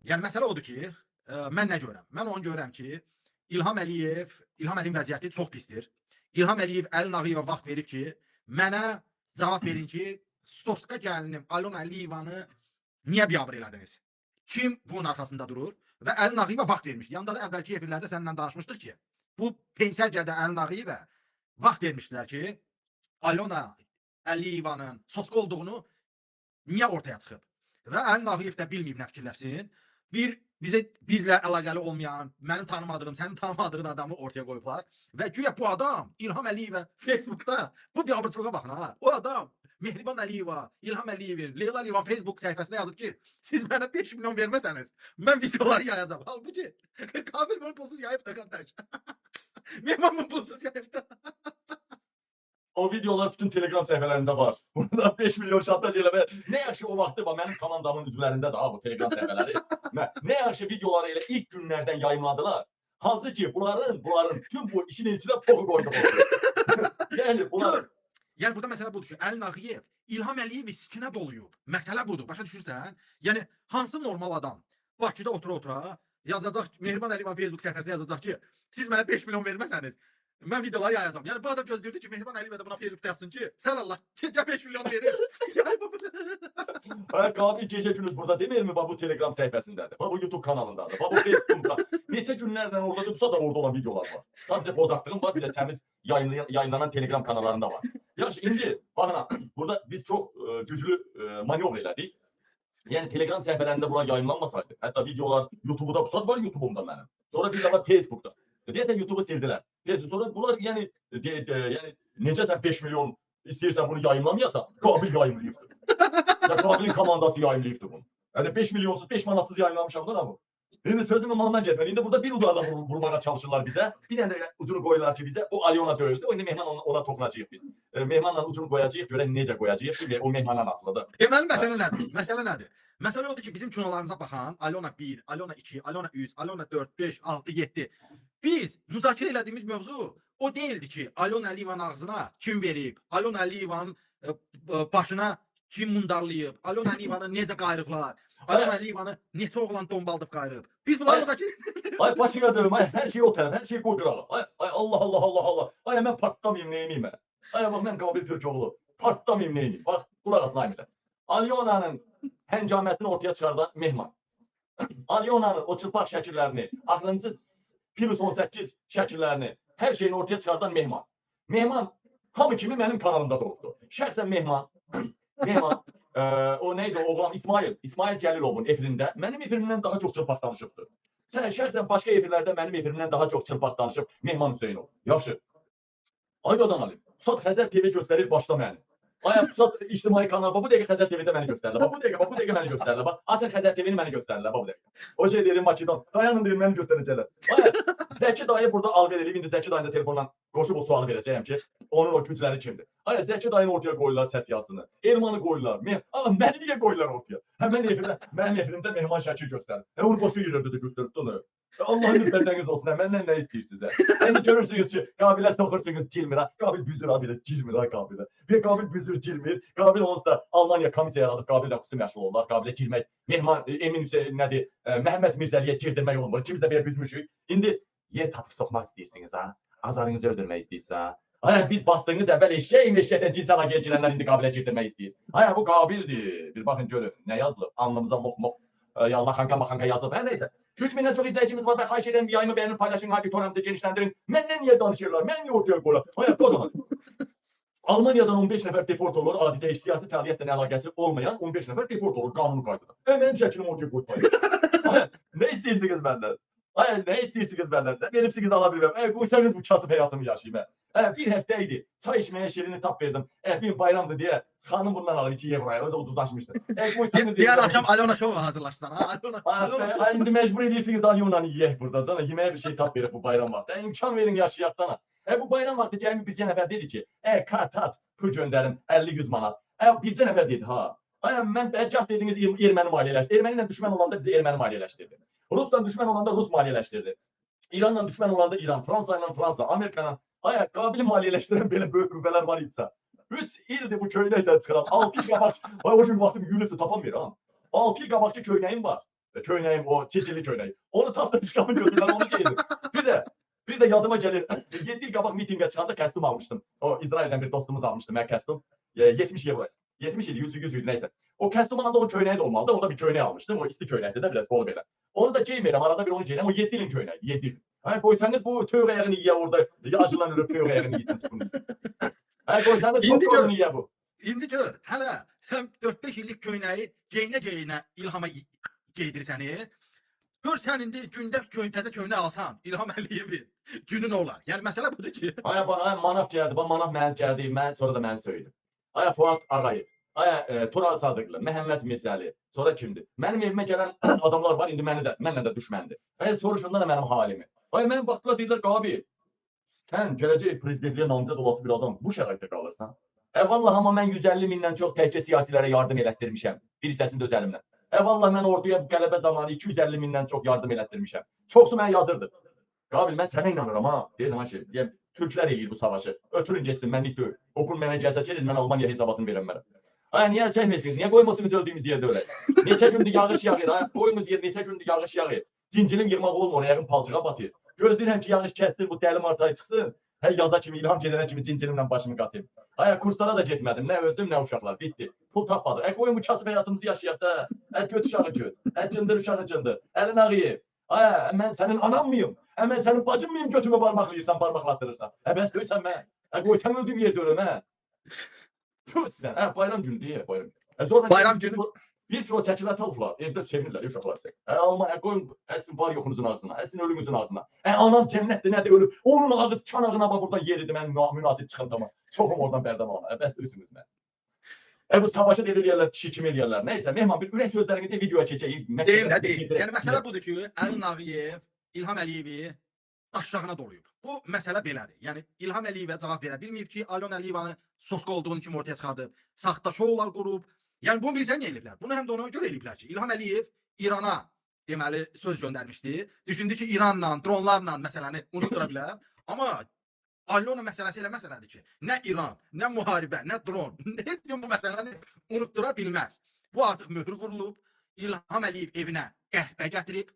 Yəni məsələ odur ki, mən nə görürəm? Mən onu görürəm ki, İlham Əliyev, İlham Əliyevin vəziyyəti çox pisdir. İlham Əliyev Əli Nağıyeva vaxt verib ki, mənə cavab verin ki, Soska gəlinim Alyona Əliyevanı niyə biabır elədiniz? Kim bunun arxasında durur? Və Əli Nağıyeva vaxt vermişdi. Yanında da əvvəlki efirlərdə səninlə danışmışdıq ki, bu pensiya gedən Əli Nağıyevə vaxt vermişdilər ki, Alyona Əliyevanın Soska olduğunu niyə ortaya çıxıb? Və Əli Nağıyev də bilməyib nə fikirləşsin. Bir bizlə əlaqəli olmayan, mənim tanımadığım, sənin tanımadığın adamı ortaya qoyublar. Və güya bu adam İlham Əliyevə Facebookda, bu biabırçılığa baxın ha. O adam Mehriban Əliyeva, İlham Əliyevin, Leyla Əliyevanın Facebook səhifəsində yazıb ki, siz mənə 5 milyon verməsəniz, mən videoları yayacağam. Halbuki Qabil bunu pulsuz yayıb da qardaş. Mehman bunu pulsuz yayıb da. O videolar bütün Telegram səhifələrində var. Burada 5 milyon şantaj eləmə. Nə yaxşı o vaxtı var, mənim komandamın üzvlərində də ha bu Telegram səhifələri. Nə yaxşı videoları elə ilk günlərdən yayımladılar. Hansı ki bunların tüm bu işin içinə poxu qoydu. Yəni bunlar. Yəni burada məsələ budur ki, Əli Nağıyev İlham Əliyevi sikinə doluyub. Məsələ budur. Başa düşürsən? Yəni hansı normal adam Bakıda otura-otura yazacaq, Mehriban Əliyevanın Facebook səhifəsində yazacaq ki, siz mənə 5 milyon verməsəniz, mən videoları yayacağam. Yəni bu adam gözləyirdi ki, Mehriban Əliyeva da buna Facebookda yazsın ki, sən Allah, gecə 5 milyon verir. Yay bu. Ay Qabil gecə gündüz burada demirmi? Bax bu Telegram səhifəsindədir. Bax bu YouTube kanalındadır. Bax bu Facebookda. Neçə günlərlə oradadır, bu da orada olan videolar var. Sadəcə bozaqlığım var, bir də təmiz yayınlanan Telegram kanallarında var. Yaxşı, indi baxın, burada biz çox güclü manevr elədik. Yəni Telegram səhifələrində bunlar yayımlanmasaydı, hətta videolar YouTube'da pusat var, YouTube'umda mənim. Sonra bir də var Facebook'da. Deyəsən YouTube'u sildilər. Deyəsən sonra bunlar yəni necə sən 5 milyon istəyirsən bunu yayımlamayasan, Qabil yayımlayıbdır. Ya Qabilin komandası yayımlayıbdır bunu. Yəni 5 milyonsuz, 5 manatsız yayımlamışam da bu. İndi sözümün ondan getməli. İndi burada bir udarla vurmağa çalışırlar bizə. Bir dənə də ucunu qoyurlar ki bizə. O Alyona döyüldü. O indi Mehman ona toxunacağıq biz. Mehmanla ucunu qoyacağıq, görək necə qoyacağıq ki, o Mehmandan asılıdır. Deməli məsələ nədir? Məsələ nədir? Məsələ odur ki, bizim kinolarımıza baxan Alyona 1, Alyona 2, Alyona 3, Alyona 4, 5, 6, 7. Biz müzakirə elədiyimiz mövzu o deyildi ki, Alyona Əliyevanın ağzına kim verib, Alyona Əliyevanın başına kim mundarlayıb, Alyona Əliyevanı necə qayırıblar, Alyona Əliyevanı neçə oğlan dombaldıb qayırıb. Biz bunları müzakirə... Ay başına dönüm, ay hər şey o tərəf, hər şey qoy qırağa. Ay, ay Allah Allah Allah Allah. Ay mən partlamayayım, neyniyim mən? Ay bax mən Qabil Türkoğlu, partlamayayım, neyniyim? Bax qulaq asın Aymilə. Alyonanın həngaməsini ortaya çıxardan Mehman. Alyonanın o çılpaq şəkillərini, axırıncı plus 18 şəkillərini, hər şeyini ortaya çıxardan Mehman. Mehman hamı kimi mənim kanalımda doğubdu. Şəxsən Mehman, Mehman, o neydi o oğlan İsmail Cəlilovun efirində mənim efirimdən daha çox çılpaq danışıbdır. Sən şəxsən başqa efirlərdə mənim efirimdən daha çox çılpaq danışıb Mehman Hüseynov. Yaxşı. Ay qadan alayım. Pusat Xəzər TV göstərir başda məni. Ay Pusat ictimai kanal, bax bu dəqiqə Xəzər TV-də məni göstərirlər. Bax bu dəqiqə, bax bu dəqiqə məni göstərirlər. Bax açın Xəzər TV-ni məni göstərirlər bax bu dəqiqə. O şey deyir Makedon. Dayanın deyir məni göstərəcəklər. Ay Zəki dayı burada alver eləyib. İndi Zəki dayını da telefonla qoşub o sualı verəcəyəm ki, onun o gücləri kimdir? Ay Zəki dayını ortaya qoyurlar səs yazısını. Ermanı qoyurlar. Ağa məni niyə qoyurlar ortaya? Hə mən efirimdə, mənim efirimdə Mehman Şəkil göstərir. Onu başqa yerlərdə də göstərir. Allahın lütfədəniz olsun. Məndən nə istəyirsiniz? İndi görürsünüz ki, Qabilə soxursunuz, girmir ha. Qabil büzür ha belə, girmir ha Qabilə. Bir Qabil büzür, girmir. Qabil onsuz da Almaniya komissiya yaradıb, Qabillə xüsusi məşğul olurlar. Qabilə girmək, Mehman, Emin Hüseyin nədir? Məhəmməd Mirzəliyə girdirmək olmur. İkimiz də belə büzmüşük. İndi yer tapıb soxmaq istəyirsiniz ha. Azarınızı öldürmək istəyirsiniz ha. Ay biz bastığınız əvvəl eşəkdən cinsel əlaqəyə girənlər indi Qabilə girdirmək istəyir. Ay bu Qabildir. Bir baxın görün nə yazılıb. Alnımıza loxmox, ya laxanka maxanka yazılıb. Hər neysə. 3000-dən çox izləyicimiz var və xahiş edirəm yayımı bəyənin, paylaşın, auditoriyamızı genişləndirin. Məndən niyə danışırlar? Mən niyə ortaya qoyuram? Ay qadın. Almaniyadan 15 nəfər deport olur. Adicə siyasi fəaliyyətlə əlaqəsi olmayan 15 nəfər deport olur qanuni qaydada. Mənim şəklimi ortaya qoymayın. Ay, nə istəyirsiniz məndən? Ay, nə istəyirsiniz məndən? Veribsiniz ala bilməm. Ay, qoysanız bu kasıb həyatımı yaşayım. Hə, bir həftə idi. Çay içməyə şirini tap verdim. Bir bayramdır deyə xanım bundan alır 2 avroya. O da ucuzlaşmışdı. Qoysanız. Digər axşam Alyona Şova hazırlaşsan ha. Alyona. Ay, indi məcbur edirsiniz Alyonanı yeyək burada da. Yeməyə bir şey tap verib bu bayram vaxtı. İmkan verin yaşayaq dana. Bu bayram vaxtı cəmi bircə nəfər dedi ki, kart at, pul göndərin 50-100 manat. Bircə nəfər dedi ha. Ay, mən gah dediniz erməni maliyyələşdi. Erməni ilə düşmən olanda bizi erməni maliyyələşdirdi. Rusla düşmən olanda Rus maliyyələşdirdi. İranla düşmən olanda İran, Fransa ilə Fransa, Amerika ilə. Ay, Qabili maliyyələşdirən belə böyük qüvvələr var idisə. 3 ildir bu köynəklə çıxıram. 6 il qabaq, ay o gün vaxtım yuyulubdur, tapamıram. 6 il qabaqki köynəyim var. Köynəyim o çiçili köynək. Onu tapdım şkafın götürdüm, onu geydim. Bir də yadıma gəlir. 7 il qabaq mitinqə çıxanda kostyum almışdım. O İsraildən bir dostumuz almışdı mən kostyum. 70 euro. 70 idi, 100 idi nəysə. O kostyum alanda onun köynəyi də olmalıdır. Onda bir köynək almışdım. O isti köynəkdir də biraz bolu belə. Onu da geymirəm. Arada bir onu geyirəm. O 7 ilin köynəyi, 7 il. Hə qoysanız bu tövr ayağını yiyə orada. Acılan ölüb tövr ayağını yesin. Hə qoysanız bu tövr yiyə bu. İndi gör, hələ sən 4-5 illik köynəyi geyinə-geyinə İlhama geydirsən. Gör sən indi gündə təzə köynək alsan, İlham Əliyevin günü nə olar? Yəni məsələ budur ki. Aya bax, ay Manaf gəldi, bax Manaf mənə gəldi, mən sonra da məni söydü. Aya Fuad Ağayev, aya Tural Sadıqlı, Məhəmməd Mirzəli, sonra kimdir? Mənim evimə gələn adamlar var, indi məni də, mənlə də düşməndir. Aya soruşun da mənim halimi. Ay mən baxdılar deyirlər Qabil, sən gələcək prezidentliyə namizəd olası bir adam bu şəraitdə qalırsan. Vallah amma mən 150 mindən çox təkcə siyasilərə yardım elətdirmişəm. Bir hissəsini də öz əlimlə. Vallah mən orduya qələbə zamanı 250 mindən çox yardım elətdirmişəm. Çoxsu mənə yazırdı. Qabil mən sənə inanıram ha. Deyirdim ha ki, deyəm, türklər eləyir bu savaşı. Ötürün getsin, mənlik deyil. O pul mənə gəlsə ki, mən Almaniya hesabatını verəm mənə. Ay niyə çəkməyirsiniz? Niyə qoymuyorsunuz öldüyümüz yerdə öyle? Neçə gündür yağış yağır, ha? Qoyunuz yer neçə gündür yağış yağır. Cincilim yığmaq olmur, ayağım palçığa batır. Gözləyirəm ki, yağış kəssin, bu dəli martay çıxsın. Hər yaza kimi, İlham gedənə kimi cincilimlə başımı qatayım. Ay kurslara da getmədim, nə özüm, nə uşaqlar, bitdi. Pul tapmadıq. Qoyun bu kasıb həyatımızı yaşayaq da. Göt uşağı göt, cındır uşağı cındır. Əlin ağıyıb. Ay, mən sənin anam mıyım? Mən sənin bacım mıyım götümü barmaqlayırsan, barmaqlatdırırsan? Bəs deyirsən mən. Qoy sən öldüyüm yerdə ölüm, hə. Tüh sən, bayram günü deyə, bayram günü. Bayram günü. Bir kilo çəkilər talıblar, evdə sevinirlər, uşaqlar. Alman, qoyun, sizin var yoxunuzun ağzına, sizin ölümünüzün ağzına. Anam cənnətdir, nədir ölüb? Onun ağız çanağına bax buradan yeridir, mən münasib çıxıntıma. Soxum oradan bərdən alana. Bəs deyirsiniz mən. Bu savaşı da eləyərlər, kişi kimi eləyərlər. Nəysə, Mehman, bir ürək sözlərini də videoya keçək. Deyim, nə deyim. Yəni, məsələ budur ki, Əli Nağıyev, İlham Əliyevi aşağına doluyub. Bu məsələ belədir. Yəni, İlham Əliyevə cavab verə bilməyib ki, Alyona Əliyevanı soska olduğunu kimi ortaya çıxardıb, saxta şoular qurub. Yəni, bunu bilirsən niyə eləyiblər? Bunu həm də ona görə eləyiblər ki, İlham Əliyev İrana deməli söz göndərmişdi. Düşündü ki, İranla, dronlarla məsələni unutdura bilər. Amma Alyona məsələsi elə məsələdir ki, nə İran, nə müharibə, nə dron, heç kim bu məsələni unutdura bilməz. Bu artıq möhür vurulub. İlham Əliyev evinə qəhvə gətirib.